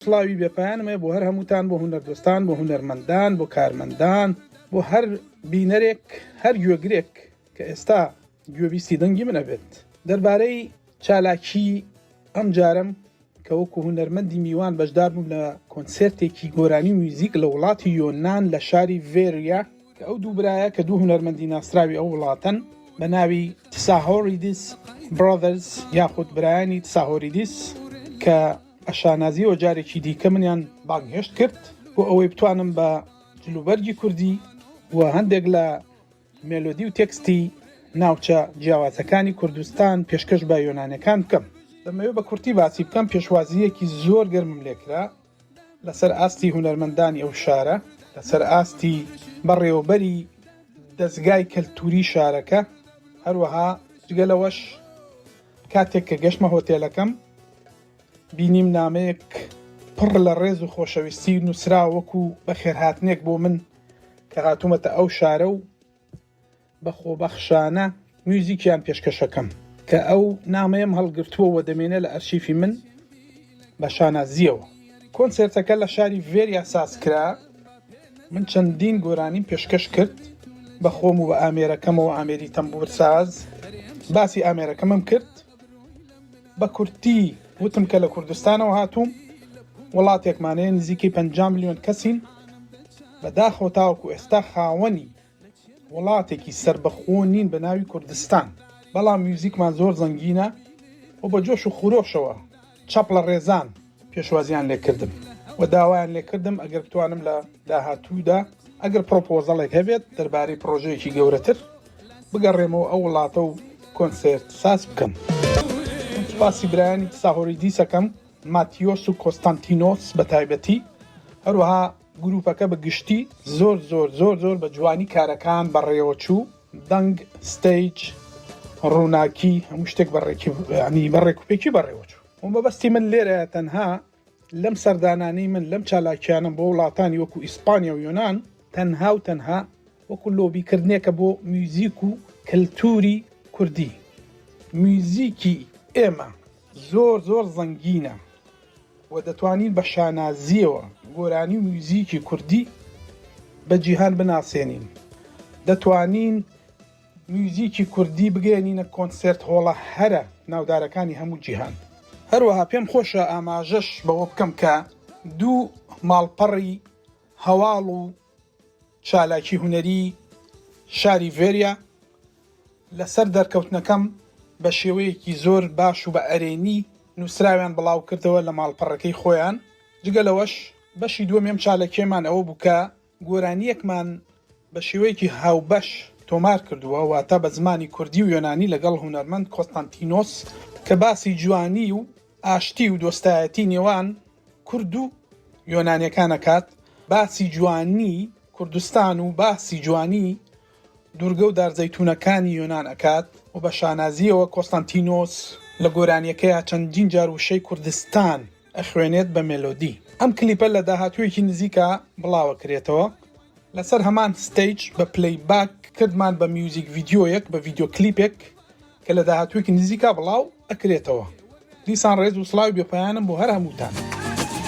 سڵاوی بێپایانم هەیە بۆ هەر هەمووتان، بۆ هونەردۆستان، بۆ هونەرمەندان، بۆ کارمەندان، بۆ هەر بینەرێک، هەر گوێگرێک کە ئێستا گوێبیستی دەنگی من ئەبێت. دەربارەی چالاکی ئەم جارەم کە وەکو هونەرمەندی میوان بەشدار بووم لە کۆنسێرتێکی گۆرانی و میوزیک لە وڵاتی یۆنان لە شاری ڤێریا کە ئەو دوو برایە کە دوو هونەرمەندی ناسراوی ئەو وڵاتەن بە ناوی تساهۆریدیس Brothers یاخود برایانی تساهۆریدیس کە بە شانازیەوە جارێکی دیکە منیان بانگهێشت کرد بۆ ئەوەی بتوانم بە جلوبەرگی کوردی و هەندێک لە مێلۆدی و تێکستی ناوچە جیاوازەکانی کوردستان پێشکەش بە یۆنانەکان بکەم. دەمەوێت بە کورتی باسی بکەم، پێشوازییەکی زۆر گەرمم لێکرا لەسەر ئاستی هونەرمەندانی ئەو شارە، لەسەر ئاستی بەڕێوەبەری دەزگای کەلتووری شارەکە، هەروەها جگە لەوەش کاتێک کە گەشتمە هۆتێلەکەم بینیم نامەیەک پڕ لە ڕێز و خۆشەویستی نووسراوە وەکو بەخێرهاتنێک بۆ من کە هاتوومەتە ئەو شارە و بە خۆبەخشانە میوزیکیان پێشکەشەکەم کە ئەو نامەیەم هەڵگرتووە و دەمێنێ لە ئەرشیفی من بە شانازییەوە. کۆنسێرتەکە لە شاری ڤێریا سازکرا، من چەندین گۆرانیم پێشکەش کرد بە خۆم و بە ئامێرەکەمەوە، ئامێری تەمبوور ساز، باسی ئامێرەکەمم کرد. بە کورتی وتم کە لە کوردستانەوە هاتووم، وڵاتێکمان هەیە نزیکەی 50 ملیۆن کەسین، بەداخەوە تاوەکو ئێستا خاوەنی وڵاتێکی سەربەخۆ نین بە ناوی کوردستان، بەڵام میوزیکمان زۆر زەنگینە و بە جۆش و خرۆشەوە چەپڵە ڕێزان پێشوازیان لێکردم و داوایان لێکردم ئەگەر بتوانم لە داهاتوودا ئەگەر پرۆپۆزەڵێک هەبێت دەربارەی پرۆژەیەکی گەورەتر بگەڕێمەوە ئەو وڵاتە و کۆنسێرت ساز بکەم. من سوپاسی برایانی تساهۆریدیس ئەکەم، ماتیۆس و کۆستانتینۆس بە تایبەتی، هەروەها گروپەکە بە گشتی زۆر زۆر زۆر زۆر بە جوانی کارەکان بەڕێوەچوو، دەنگ، stage، ڕووناکی، هەموو شتێک بە ڕێکی یانی بە ڕێکوپێکی بەڕێوەچوو. و مەبەستی من لێرەیە تەنها لەم سەردانانەی من لەم چالاکیانەم بۆ وڵاتانی وەکو ئیسپانیا و یۆنان تەنها و تەنها وەکو لۆبیکردنێکە بۆ میوزیک و کەلتوری کوردی. میوزیکی ئێمە زۆر زۆر زەنگینە و دەتوانین بە شانازییەوە گۆرانی و میوزیکی کوردی بە جیهان بناسێنین. دەتوانین میوزیکی کوردی بگەیەنینە کۆنسێرت هۆڵە هەرە ناودارەکانی هەموو جیهان. هەروەها پێم خۆشە ئاماژەش بەوە بکەم کە دوو ماڵپەڕی هەواڵ و چالاکی هونەری شاری ڤێریا لەسەر دەرکەوتنەکەم بە شێوەیەکی زۆر باش و بە ئەرێنی نووسراویان بڵاوکردەوە لە ماڵپەڕەکەی خۆیان، جگە لەوەش بەشی دووەمی ئەم چاالکیەمان ئەوە بوو کە گۆرانییەکمان بە شێوەیەکی هاوبەش تۆمار کردووە، واتە بە زمانی کوردی و یۆنانی لەگەڵ هونەرمەند کۆستانتینۆس کە باسی جوانی و ئاشتی و دۆستایەتی نێوان کورد و یۆنانیەکان ئەکات، باسی جوانی کوردستان و باسی جوانی دورگە و دارزەیتونەکانی یۆنان ئەکات و بە شانازییەوە کۆستانتینۆس لە گۆرانیەکەیا چەندین جار وشەی کوردستان ئەخوێنێت بە مێلۆدی. ئەم کلیپە لە داهاتوویەکی نزیکا بڵاوەکرێتەوە. لەسەر هەمان stage بە playback کردمان بە میوزیک ڤیدیۆیەک بە ڤیدیۆ کلیپێک کە لە داهاتوویەکی نزیکا بڵاو ئەکرێتەوە. دیسان ڕێز و سڵاوی بێپایانم بۆ هەر هەمووتان.